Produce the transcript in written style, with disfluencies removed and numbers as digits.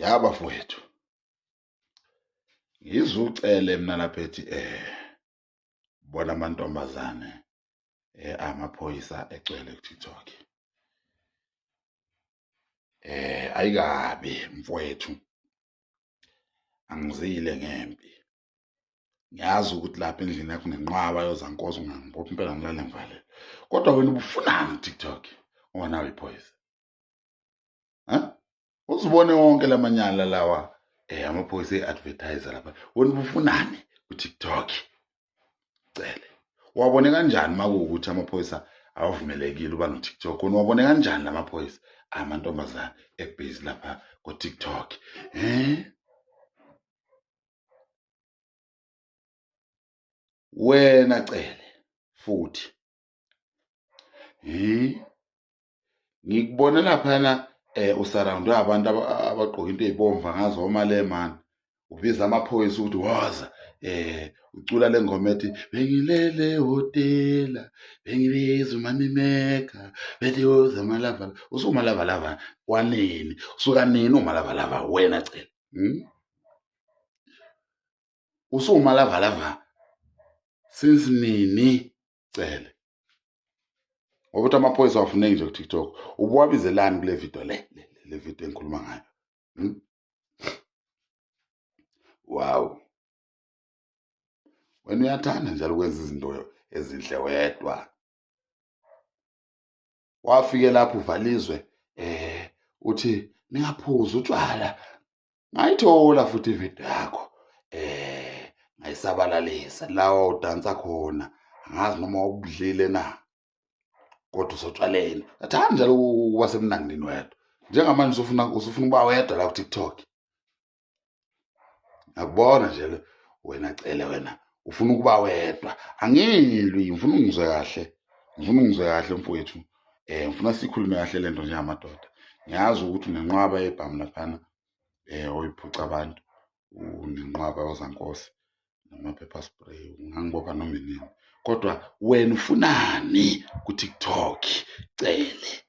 Ya bafowethu, ngizucele mina lapha ethi bona amantombazane amaphoyisa egcwele ku-TikTok. Ayikabi mfowethu, angizile ngempi. Ngiyazi ukuthi lapha endlini yakho unenqwaba yozankosi, ungangibopha impela ngilale ngivalele. Kodwa wena ubufunani ku-TikTok ngoba nawe iphoyisa? Ha? Uzibone wonke lamanyala lawa amaphoyisa e-advertiser lapha. Wena ubufunani ku-TikTok? Cele. Wabone kanjani uma kuwukuthi amaphoyisa awavumelekile uba no-TikTok? Wena wabone kanjani lamaphoyisa amantombazane ebhizi lapha ku-TikTok? Eh? Wena Cele futhi. Eh? Ngikubone laphana usurroundwe abantu abagqoke into ey'bomvu angazi omalemane. Ubiza amaphoyisa ukuthi woza ucula le ngoma ethi bengilele hhotela bengibiza umamimeka bethi woza malava. Usuwumalavalava wanini? Usuka nini uwumalavalava wena Cele? Hmm? Usuwumalavalava since nini Cele? Ngoba ukuthi amaphoyisa awafuneki nje ku-TikTok. Ubuwabizelani kule video le le video engikhuluma ngayo? Hmm? Wow. Wena uyathanda njalo ukwenza izinto ezinhle wedwa. Wafike lapho uvalizwe uthi ningaphuzi utshwala. Ngayithola futhi ividiyo yakho ngayisabalalisa la wawudansa khona, angazi noma wawubudlile na kodwa usotshwaleni. Athanda njalo ukuba semnandini wedwa. Njengamanje usufuna ukuba wedwa la ku-TikTok. Ngiyakubona nje wena Cele, wena ufuna ukuba wedwa. Angilwi, ngifuna ungizwe kahle. Ngifuna ungizwe kahle mfowethu. Ngifuna sikhulume kahle lento njengamadoda. Ngiyazi ukuthi unenqwaba yebhamu laphana oyiphuca abantu, unenqwaba yozankosi nama-pepper spray, ungangibopha noma inini. Kodwa wena ufunani ku-TikTok Cele?